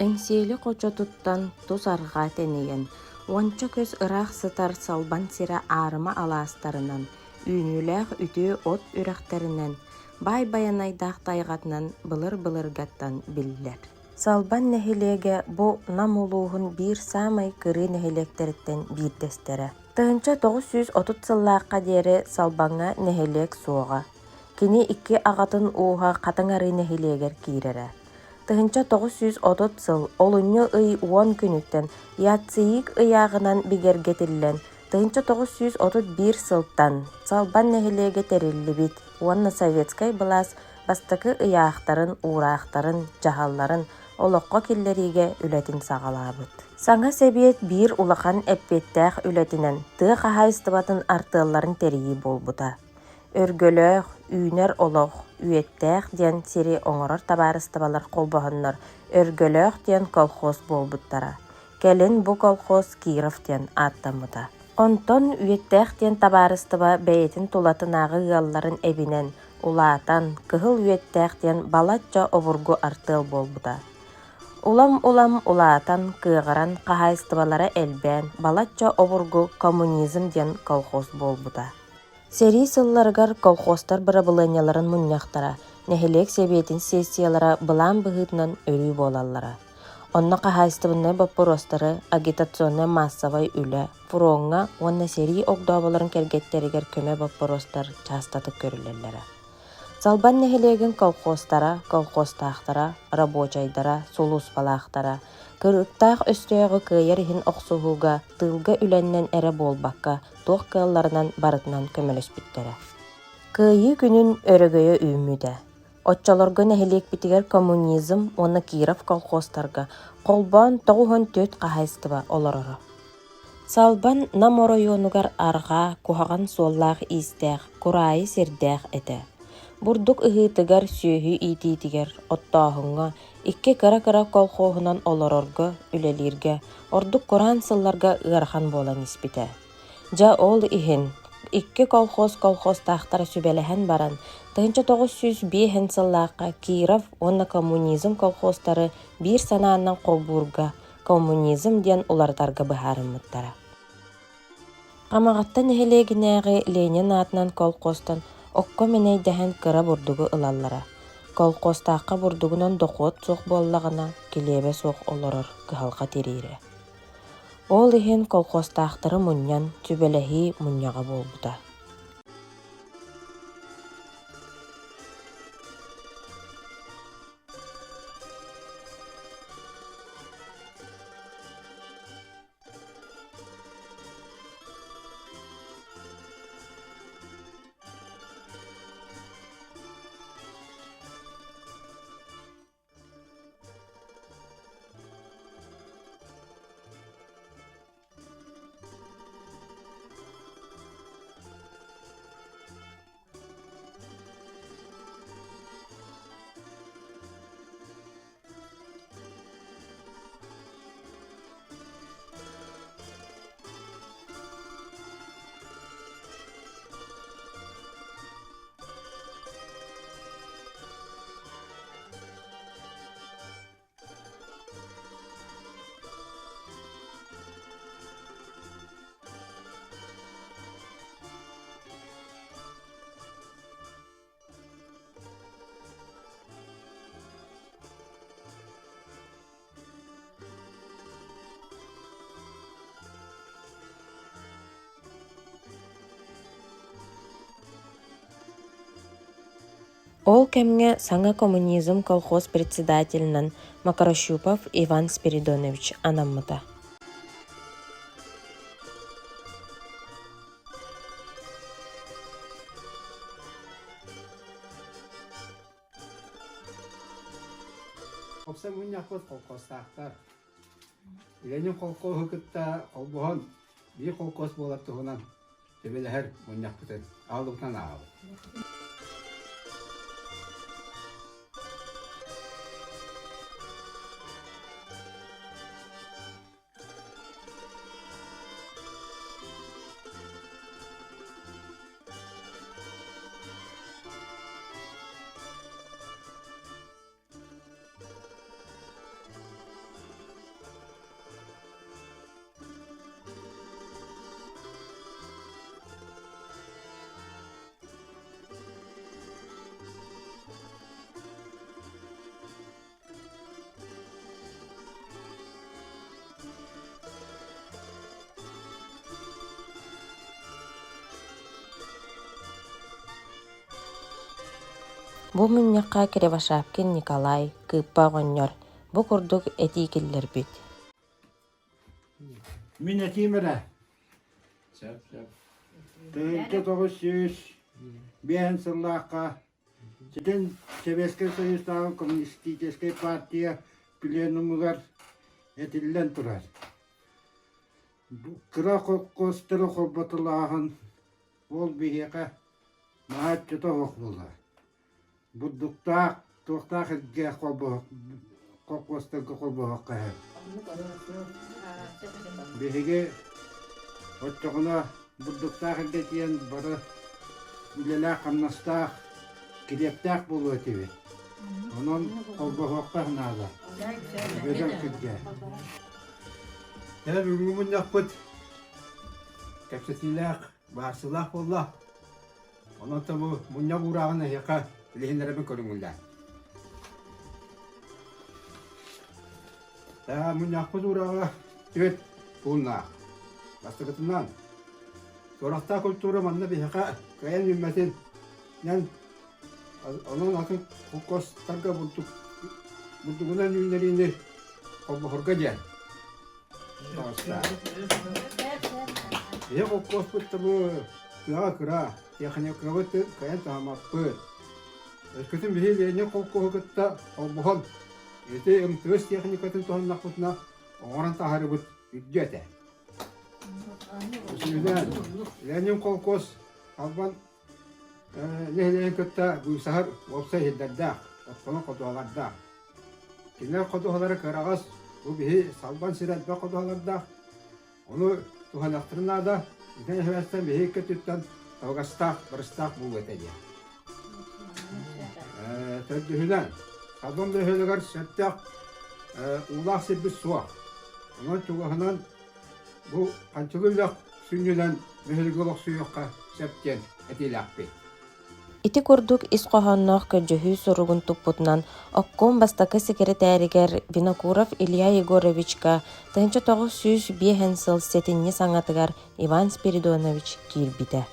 Эҥсиэли хочотуттан тус арҕаа тэнийэн, уонча көс ыраах сытар Салбан сирэ аарыма алаастарынан, үүнүүлээх үтүө от үрэхтэринэн, баай байанайдаах тайҕатынан былыр-былыргаттан биллэр. Салбан нэһилиэгэ бу Нам улууһун биир саамай кырыы нэһилиэктэриттэн биирдэстэрэ. 1930 сыллаахха диэри Салбаҥҥа нэһилиэк суоҕа. Кини икки аҕатын ууһа Хатыҥ Арыы нэһилиэгэр киирэрэ. 1930 сыл олунньу ый уон күнүттэн ЯЦИИК ыйааҕынан бигэргэтиллэн, 1931 сылтан Салбан нэһилиэгэ тэриллибит уонна советскай былаас бастакы ыйаахтарын, уураахтарын, дьаһалларын олоххо киллэриигэ үлэтин саҕалаабыт. Саҥа сэбиэт биир улахан эппиэттээх үлэтинэн тыа хаһаайыстыбатын артыалларын тэрийии буолбута. Өргөлөөх, үүнэр олох, Үөттээх диэн сири оҥорор табаарыстыбалар холбоһоннор Өргөлөөх диэн колхоз буолбуттара. Кэлин бу колхоз Киров диэн ааттаммыта. Онтон Үөттээх диэн табаарыстыба бэйэтин тулатынааҕы ыалларын эбинэн, улаатан, Кыһыл Үөттээх диэн балачча обургу артыал буолбута. Улам-улам улаатан, кыаҕыран, хаһаайыстыбалара элбээн, балачча обургу Коммунизм диэн колхоз буолбута. Сэрии сылларыгар колхозтар бырабылыанньаларын мунньахтара, нэһилиэк сэбиэтин сессиялара былаан быһыытынан өрүү буолаллара. Онно хаһаайыстыбаннай боппуруостары, агитационнай-маассабай үлэ, фроҥҥа уонна сэрии огдооболорун кэргэттэригэр көмө боппуруостар чаастатык көрүллэллэрэ. Салбан нэһилиэгин колхозтара, колхозтаахтара, рабочайдара, сулууспалаахтара кырыктаах өстөөҕү кыайар иһин охсуһууга тыылга үлэннэн эрэ буолбакка, туох кыалларынан барытынан көмөлөспүттэрэ. Кыайыы күнүн өрөгөйө үүммүтэ. Оччолорго нэһилиэкпитигэр Коммунизм уонна Киров колхозтарга холбоон 94 хаһаайыстыба олороро. Салбан Нам оройуонугар арҕаа куһаҕан суоллаах-иистээх, кураайы сирдээх этэ. Бурдук ыһыытыгар, сүөһү иитиитигэр, оттооһуҥҥа, икки кыра-кыра колхоһунан олорорго, үлэлииргэ, ордук кураан сылларга ыарахан буолан испитэ. Дьэ ол иһин икки колхоз колхозтаахтара сүбэлэһэн баран, 1905 сыллаахха Киров уонна Коммунизм колхозтары биир санаанан холбуурга коммунизм диэн уларытарга быһаарыммыттара. Хамаҕатта нэһилиэгинээҕи Ленин аатынан колхозтан окко мэнэйдэһэн кыра бурдугу ылаллара. Колхозтаахха бурдугунан дохуот суох буоллаҕына, килиэбэ суох олорор кыһалҕа тириирэ. Ол иһин колхозтаахтары мунньан, сүбэлэһии мунньаҕа буолбута. Ол кэмҥэ саҥа Коммунизм колхоз председателинэн Макарощупов Иван Спиридонович анаммыта. Уопсай мунньахпыт холкуостаахтар. Ленин холкуоһу кытта холбоһон биир холкуос буолар туһунан Сөбүлэһэр мунньахпытын аалыбытынан ааҕабыт. Бу мунньахха Кривошапкин Николай, Кыыппа оҕонньор бу курдук этии киллэрбит. Мин этиим эрэ. 1905 сыллаахха ситин Сэбиэскэй Союзтааҕы Коммунистическай партия пленумугар этиллэн турар. Кыра холкуостары холботулааһын ол биһиэхэ наһааччыта суох буолар. Бурдуктаах, туохтаах эргэ холбоһук холкуостарга холбоһуохха сөп. Биһиги оччоҕуна бурдуктаах эргэ тиийэн бары үлэлээх-хамнастаах, килиэптээх буолуо этибит. Онон холбоһуохха наада. Бөдөҥ сиргэ. Дьэ, бүгүҥҥү мунньахпыт кэпсэтиилээх, баарсыылаах буолла. Онон бу мунньах уурааҕын эһиэхэ билиһиннэрэбин көрүҥүллээ. Мунньахпыт уурааҕа түөрт пууннаах. Бастакытынан, суорахтаах культура манна биһиэхэ кыайан үүммэтин онон атын холкуостарга бурдук бурдугунан үүннэриини холбоһорго диэн Биһи холкуоспут да бу тыаҕа кыра, тиэхиньикабыт кыайан таһыммаппыт. Өскөтүн биһи Ленин холкуоһу кытта холбоһон, ити МТС тиэхиньикатын туһаннахпытына оҥорон таһаарыбыт үрдүө этэ. Үсүһүнэн, Ленин холкуос Албан нэһилиэгин кытта быысаһар уопсай иһиллэрдээх, оттоно ходуһалардаах. Кинилэр ходуһалара кыараҕас, бу биһи салбан сирэ элбэх ходуһалардаах. Ону туһаныахтарын наада, итин эһэбэстэн биһи икки өттүттэн табыгастаах, барыстаах буолуо этэ диэн. Төрдүһүнэн, Салбан бөһүөлэгэр сөптөөх уулаах сирбит суох. Онон чугаһынан бу ханчылы үлэх сүнньүнэн бөһүөлэги олохсуйуохха сөп диэн этиилээхпит. Ити курдук ис хоһоонноох көрдөһүү суругун туппутунан обком бастакы сэкирэтээригэр Винокуров Илья Егоровичка 1905 сыл сэтинньи саҥатыгар Иван Спиридонович киирбитэ.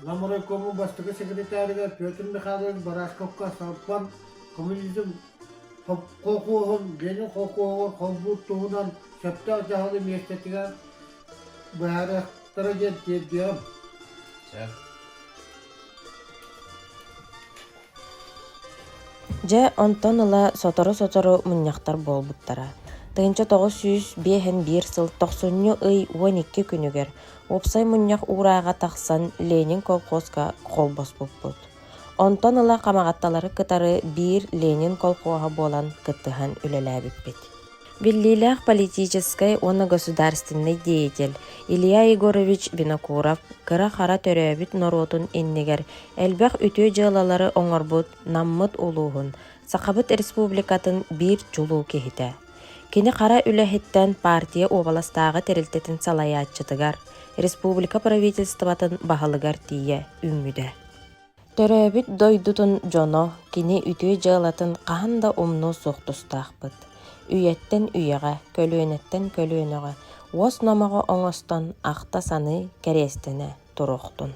Нам райкомун бастакы секретарыгар Петр Михайлович Барашковка Салпан коммунизм холкуоһун Ленин холкуоһугар холбуур туһунан сөптөөх дьаһалы миэстэтигэр быһаарыахтара диэн тиэрдиэҕим. Дьэ, онтон ыла сотору-сотору мунньахтар буолбуттара. 1951 сыл тохсунньу ый 12 күнүгэр уопсай мунньах уурааҕа тахсан Ленин колхозка холбоспуппут. Онтон ыла хамаҕатталары кытары биир Ленин колхоһа буолан кыттыһан үлэлээбиппит. Биллиилээх политическай уонна государственнай деятель Илья Егорович Винокуров кыра-хара төрөөбүт норуотун иннигэр элбэх үтүө дьыалалары оҥорбут Наммыт улууһун, Сахабыт Республикатын биир чулуу киһитэ. Кини хара үлэһиттэн партия уобаластааҕы тэрилтэтин салайааччытыгар, республика правительствотын баһылыгар тиийэ үүммүтэ. Төрөөбүт дойдутун дьоно кини үтүө дьыалатын хаһан да умнуо суох тустаахпыт. Үйэттэн үйэҕэ, көлүөнэттэн көлүөнэҕэ уос номоҕо оҥостон ахта-саныы, кэриэстэнэ туруохтун.